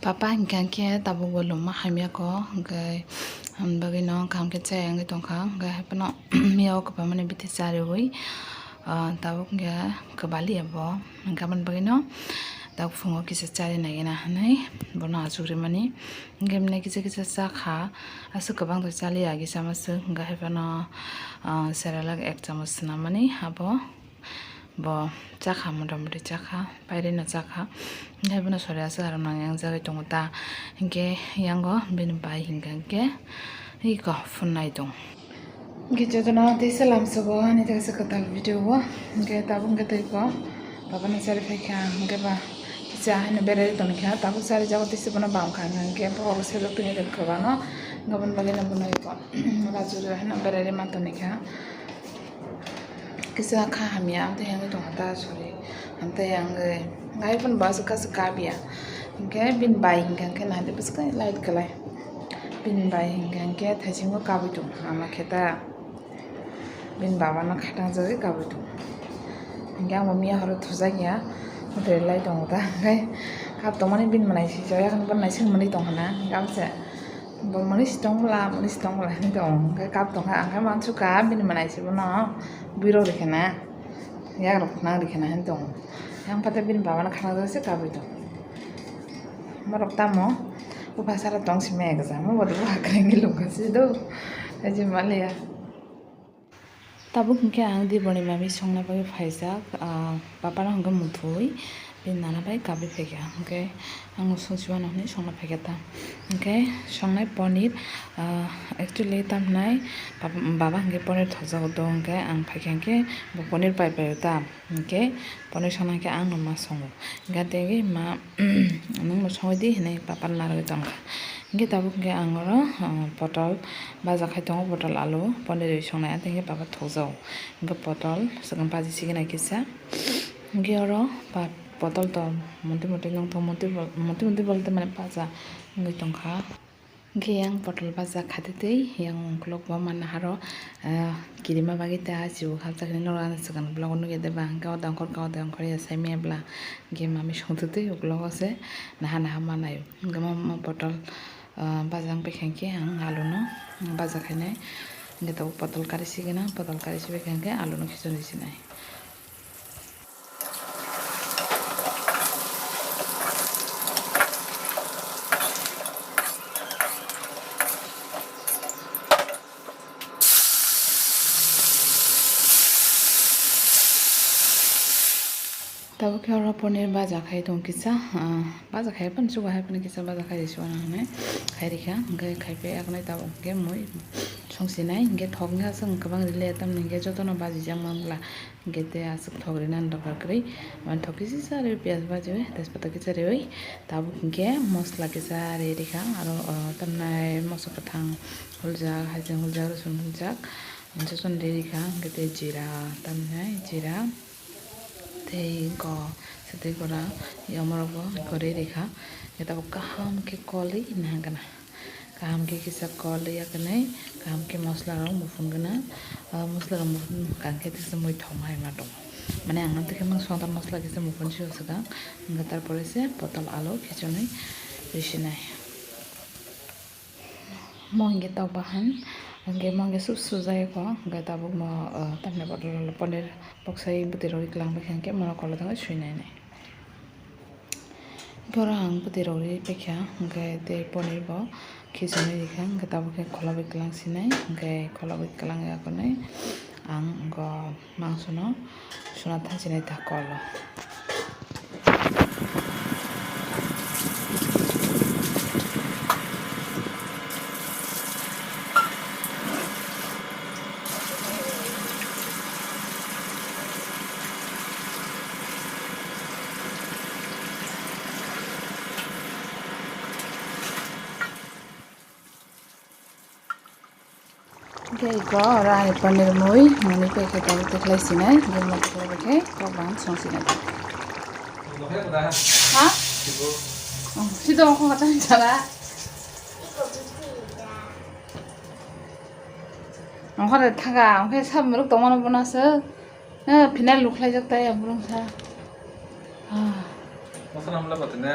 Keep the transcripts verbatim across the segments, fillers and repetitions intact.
Papa hinkha khe tabuk bo lwma hamya kho, hwnkhe aboni bagwi no kaham khe chaya wngwi tongkha, hwnkhe haiphano miyao kwbangmani bithi chariwi, ah, tabuk hinkhe kwbaliya bo, hwnkhe aboni bagwi no tabuk phungo kisa chari nai gana hinwi bono achuk rimani, hwnkhe bini kisa kisa chakha, aswk kwbang to chaliya, kisa maswk, hwnkhe haiphano, ah, Cerelac ek chamoch swnamani abo. Bo chakha, motamoti chakha, pairino chakha. Hwnkhe bono sori aswk aro nang yang jagwi tongo ta. Hinkhe yango bini bai hinkha hinkhe iko phunai tong. Hinkhe jotono tei salam sugo ani kaisa kwtal video o. Hinkhe tabuk hinkhe tei iko babano chari phaikha hinkhe ba kisa haino berai tongkha, tabuk chari jago tei se bono bamkha hinkhe bobo selok tongwi rwkha bano. Hinkhe aboni bagwi no bono iko rajuri haino berai rwma tongkha. Kisa kha hamya, amtwi hwnwi tongkha ta, sorry. Amtwi hwnwi, gai phano bo aswk kha, aswk kap ya. Hinkhe bini bai hinkha hinkhe naidi bwswk light kwlai. Bini bai hinkha hinkhe thaisingo kabui tong, ama khe ta. Bini baba no khatang jagwi kabui tong. Hinkhe ang bo miya horo thujak ya, mwtai lai tongo ta. Hinkhe kap tongmani bini mwnai si jaya, bo nai sing mwnwi tongkha na, hinkhe amse. Bo mwnwi si tong bwla, mwnwi si tong bwla hinwi tongo. Hwnkhe kap tongkha, ang khe mansukha bini mwnai se bono bwrwi rw rwkhe na, yagrok khwnang rwkhe na hinwi tongo. Yang phatar bini baba no khana jagwi se kabui tongo. Borok tamo bupha sara tong simi ekjamo, bo de bupha kwrwngwi lungkha se do. Haji maliya. Tabuk hinkhe ang Diboni mami songna bagwi phaijak, ah, papano hinkhe muthui bini nana bai kabui phaikha, hinkhe ang songsi mano hinwi songna phaikha ta. Hinkhe songnai ponir, ah, actually tamhinai bab-, baba hinkhe ponir thokjago do, hinkhe ang phaikha hinkhe bo ponir pai paio ta. Hinkhe ponir songna hinkhe ang no ma songo. Hinkhe tei ma, nwng no songwi di hinwi papa narwgwi tongkha. Hinkhe tabuk hinkhe ang oro, ah, potol baja khai tongo, potol alu ponir ri songnai, tei hinkhe papa thokjago. Hinkhe potol swkang baji sigina kisa. Hinkhe oro pa-, potol to montwi montwi nongthok montwi bol-, montwi montwi bolte mane baja wngwi tongkha. Hinkhe yang potol baja khaitwi tei yang ukulok bo manna haro, ah, kirima bagwi ta achibo khapjak hinwi norok ani swkang vlog o nukya de ba, hinkhe o dangkhor ka o dangkhor ya saimaya bwla, hinkhe mami songtwi twi ukulok o se naha naha manaio. Hinkhe mo, mo potol, ah, baja wng paikha hinkhe ang alu no baja khainai, hinkhe tabuk potol kari sigwna, potol kari si paikha hinkhe alu no khichonwi sinai. Tabuk khe oro ponir baja khai tong kisa, ah, baja khai phano chuba hai phano kisa baja khai risi uanang hinwi khai rikha, hinkhe khai paiya tabuk khe mui songsinai, hinkhe thok wngkha chwng kwbang rwliya tamni hinkhe jotono bajijak man bwla. Hinkhe tei aswk thok rinani dorkar kwrwi. Mane thok kisa sa rwi, piyaj bajiwi, tejpata kisa riwi, tabuk hinkhe mosla kisa ri rikha. Aro, o, tamnai moso kwthang huljak, haicheng huljak, rosun huljak, jotono ri rikha. Hinkhe tei jira, tamnai jira, tei go, swtwi gora, yomorokbo ri rikha. Hinkhe tabuk kaham khe kolwi nahagana. Kaham khe kisa kol ya kwnwi, kaham khe mosla rok muphun gwnang. O mosla rok muphun kang khe tesa mui thok hai ma tongo. Mane ang tei khe mang songdar mosla kisa muphun si o swkang. Hwnkhe tarpore se potol alu khichonwi risinai. Mo hinkhe tok bahan, hinkhe mo hinkhe sup sujak eko, hinkhe tabuk mo, o, tamni potol ponir boksai bwtwi rok kwlang bai kha hinkhe mono kolodagwi swinai nai. Borok ang bwtwi rok ri paikha, hinkhe tei ponir bo khichonwi rikha, hinkhe tabuk khe kholobwi kwlang sinai, hinkhe kholobwi kwlang ya kwnwi ang go mangso no suna thansinai ta kolo. Hwnkhe iko oro ani paneer mui, mui paikhe tabuk tikhlai sinai, bini tikhlai baikhe kok bang song sinai. Ha? Oh, sida ongkho kata chala. Ongkho de thaga, ongkhe sab muruk tongmano bono se. Eh, final lukhlaijak tai aburung sa. Ah. Masa namla patene.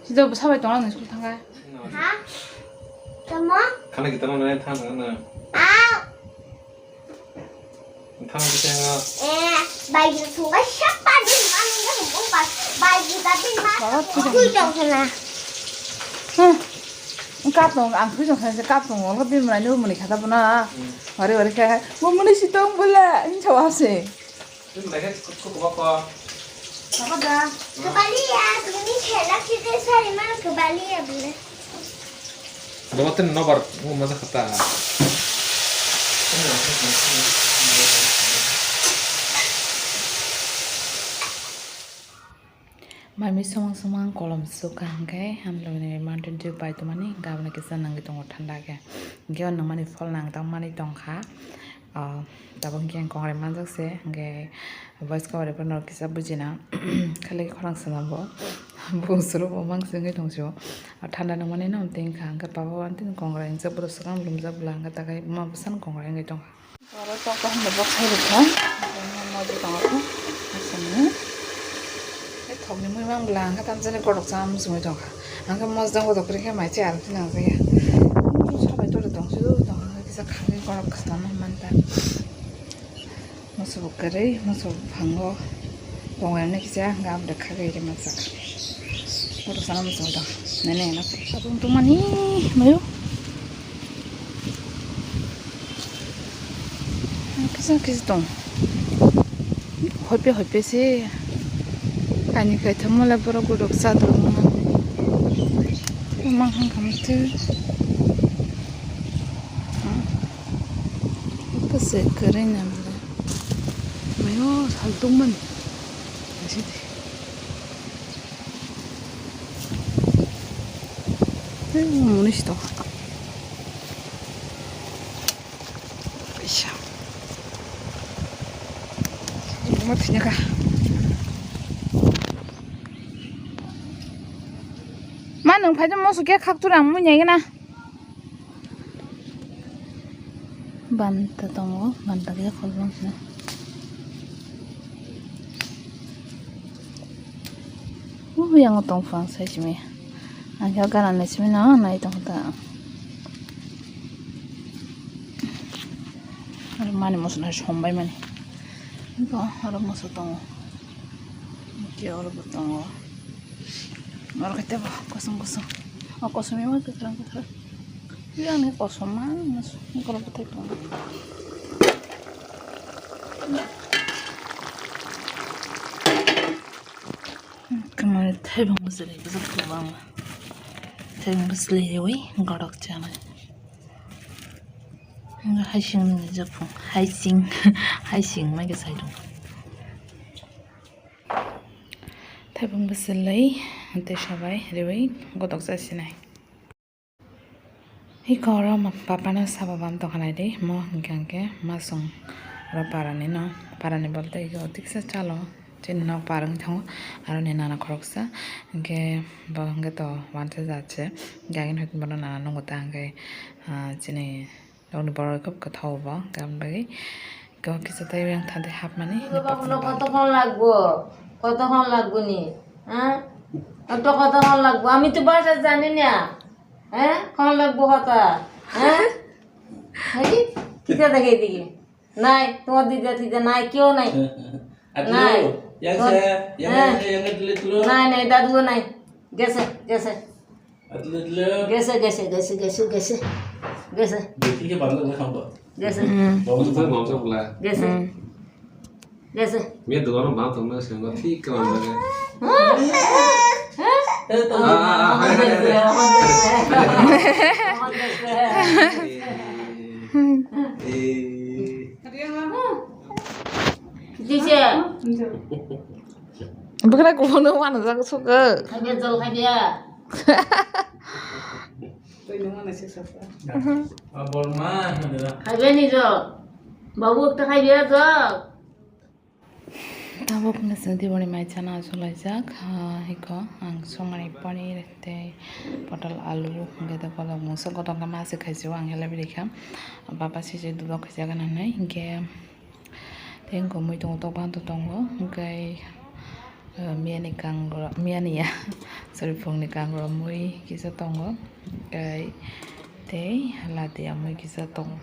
Tito bwsa bai tongna nang school thangkha. Ha? Tamo? Khana kita nang nang thang nang nang. Ah. Thang kita nang. Eh, bai kita thungkha siapa di mana nang bung pas bai kita di mana? Bawa tu. Kui dong sana. Huh. Kap dong, ang kui dong sana kap dong. Lo bin mana ni umuni kata puna. Hmm. Wari wari kha. Umuni sitong bula. Ini cawap sih. Twi belai khe kutku kwbakho. Sabo da. Kwbaliya, bini khela khite sari mano kwbaliya bole. Abo tei nobar wngma jakha ta. Mami somang somang kolom suka hwnkhe hamlwini mountain dew pai tongmani gabna kisa nangwi tongo thanda khe. Hwnkhe o nangmani pholno ang tangmani tongkha. Ah, tabuk hwnkhe ang kongrai manjak se, hwnkhe voice cover rwphano kisa bujina khalai khorang swnambo. Bung suru bo mang sengwi tongsu. Ah, thanda nangmani no tengkha, hwnkhe pabo antini kongrai wngjak, bwrwi swkang lumjak bwla, hwnkhe takhai buma bwsano kongrai wngwi tongkha. Oro tok tok hwnwi bok sai rwkha, hwnkhe mo mojo tongkha, aswkni. Tei thokni mui mang bwla, hwnkhe tamjani kotok chama muchungwi tongkha. Hwnkhe mojang kotok kwrwi khe mai se aro tini nangjakya. Sabai tole tongsu tongkha kisa khagwi borok khwlama manta. Musu bo kwrwi, musu bo buphango tongmani kisa hwnkhe aboni khagwi rwmajak. Kotok sana muchungwi tongkha. Nene na. Sabun tongmani mayo. Kisa kisa tong. Hoipe hoipe se. Kaini kaitham mole borok godok chadok ma. Mang hang kam te. Kisa kwrwi nam le. Mayo sal tong mani. Asidi. Tei mwnwi si tongkha. Kaisa. Omo thwinakha. Ma, nwng phai de moso khe khak tura ang mui nai gana. Banta tongo, banta khe khol bang sina. Uyango tong phang sai simi. Ang khe gana nai simi no nai tong ta. Aro mani moso nai sombai mani. Bo aro moso tongo. Khe oro bo tongo. Oro khe tebo kosom kosom. O kosom ema kwkhwrang kwkhwrang. Yang ni kosom ma mas oro bo thai tongo. Kamari thaibang bwswlwi bwswk thwbang. Thaibang bwswlwi riwi gorok chanai. Haising ni japung haising haising mai khe sai tongo. Thaibung bwswlwi tei sabai riwi godok jasinai. Hiko oro ma-, papano sabo bam tongkha naidi, mo hwnkhe hwnkhe masung oro parani no, parani bolte hiko tiksa chalo chini nok par wngwi thango, aroni nana khoroksa hwnkhe bo hwnkhe to wansa jat se, hwnkhe agini hwnkhe bono nana nungo ta hwnkhe, ah, chini Nokni borok khe kwthao bo, hwnkhe aboni bagwi kisa tei yang thante hapmani hwnwi papno kotokon lagbo, kotokon lagbo ni, ha? Oto kotokon lagbo, ami to basa jani na, ha? Kon lagbo kota, ha? Hai, kita ta khe digi. Nai, to dida dida nai, kyo nai. Nai. Yang saya, yang saya, yang dulu dulu. Nai, nai, dadu nai. Gese, gese. Gese, gese, gese, gese, gese. Gese. Beti ke bangla na khamba. Gese. Hmm. Bangla bangla bangla. Gese. Hmm. Gese. Mia dogan bang tong na sengba thik ka bangla. Ah, ah, ah, hai, hai, hai. Eh. Jise. Bwkhwnai kuphurno uanajak sugo. Khaibya jol khaibya. Twi nungma naisik sasa. Borma hinwi. Khaibya ni jol. Babu ekta khaibya jol. Tabuk no chwng tiboni mai chana achuk laijak. Ah, hiko ang songmani paneer tei potal alu hwnkhe tei kolok mungsa kotor khe ma se khaisio ang helai bwrwi kha. Baba sijui dudok khaijak gana hinwi hinkhe. Tei wngkha muitongo tok bangtong tongo, hwnkhe Miyani kangrok, miyani ya, sorry, phungni kangrok mui kisa tongo, tei, tei latia mui kisa tongo.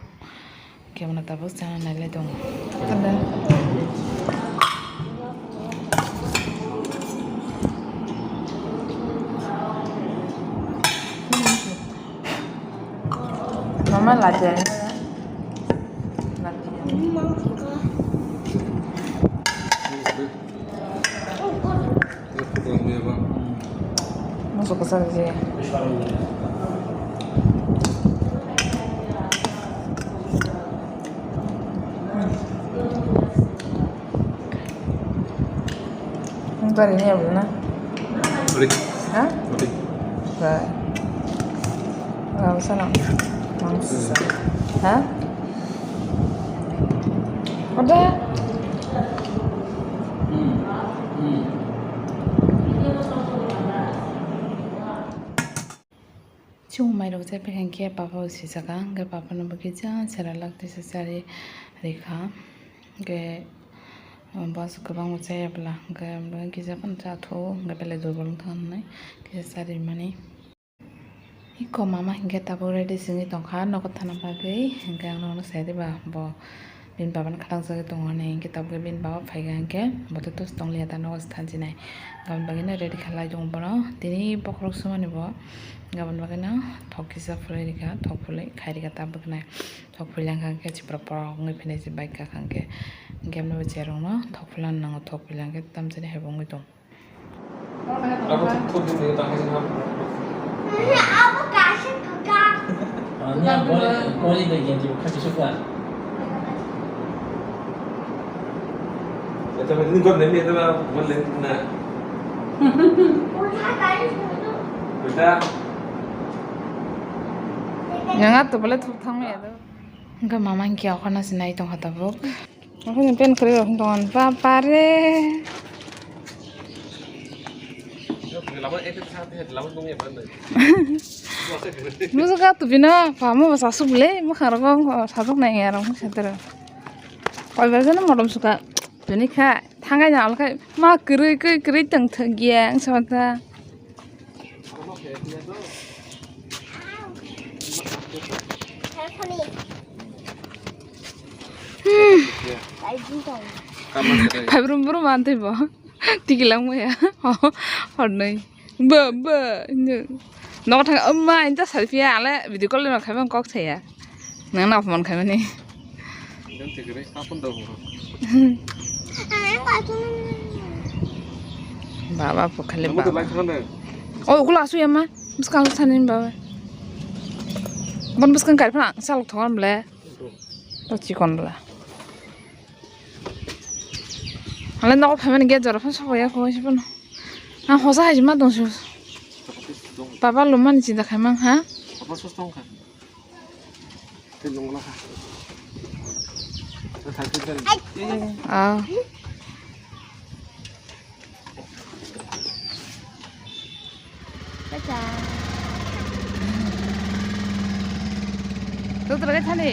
Kebono tabuk chana nailai tongo. Mama latia. Masuk ke sana sih. Ang tadi ni apa na? Beri. Ha? Beri. Ba. Ba, sana. Mangsa. Ha? Ada. Chwng mairok chai phaikha hinkhe papa bo sijak kha, hinkhe papa no bo kisa chera lak tisa chari rikha, hinkhe bus kwbangma chaya bwla, hinkhe kisa phano chathuo, hinkhe belai durbol wngkha hinwi kisa charimani. Iko mama hinkhe tabuk ready se wngwi tongkha nogo thana bagwi, hinkhe ang nono sai diba bo bini baba no khatangjagwi tongo hinwi, hinkhe tabuk bini baba phaikha hinkhe bo tei toso tongliya da nogo se thansinai, aboni bagwino ready khalai tongo bono. Tini bokhorok sumani bo, aboni bagwino thok kisa phulwi rikha, thok phulwi khai rikha tabuk hinai, thok phulwi langkha hinkhe chipra porok wngwi phinai se bike kakha hinkhe, hinkhe aboni bo chair rokno thok phulna nango, thok phulwi langkhe tamjani hai bo wngwi tongo. Nang ato bole thuk thang ya do. Enggak mama engke aku nasi nai tong kata buk. Aku ni pen kiri aku tong an papa re. Musuka tu bina pamo basa suble mukhang rokong sajak nai ya rong sadara. Koi baja na modom suka tuni kha thangai na alkai ma kiri kiri kiri tang thang giang sabata. Phai brum brum mantwi bo. Tikilang maya. Hornoi. Ba, ba. Nogo thang, amma, inta selfie ale video call no khaimang kok saya. Nang na apman khaimani. Baba po khale baba. Oh, kula asu yama. Buskang asu sanin baba. Bon buskang kar phana salok thon ble. To chikon bla. Ale nogo phaimani gate jora phano sobo ya kho se phano. Ang hosa hai ma dong su. Baba lumani chinta khaimang ha. Apa sos tong kha? Te nong la kha. Ah. Doktor ke thani.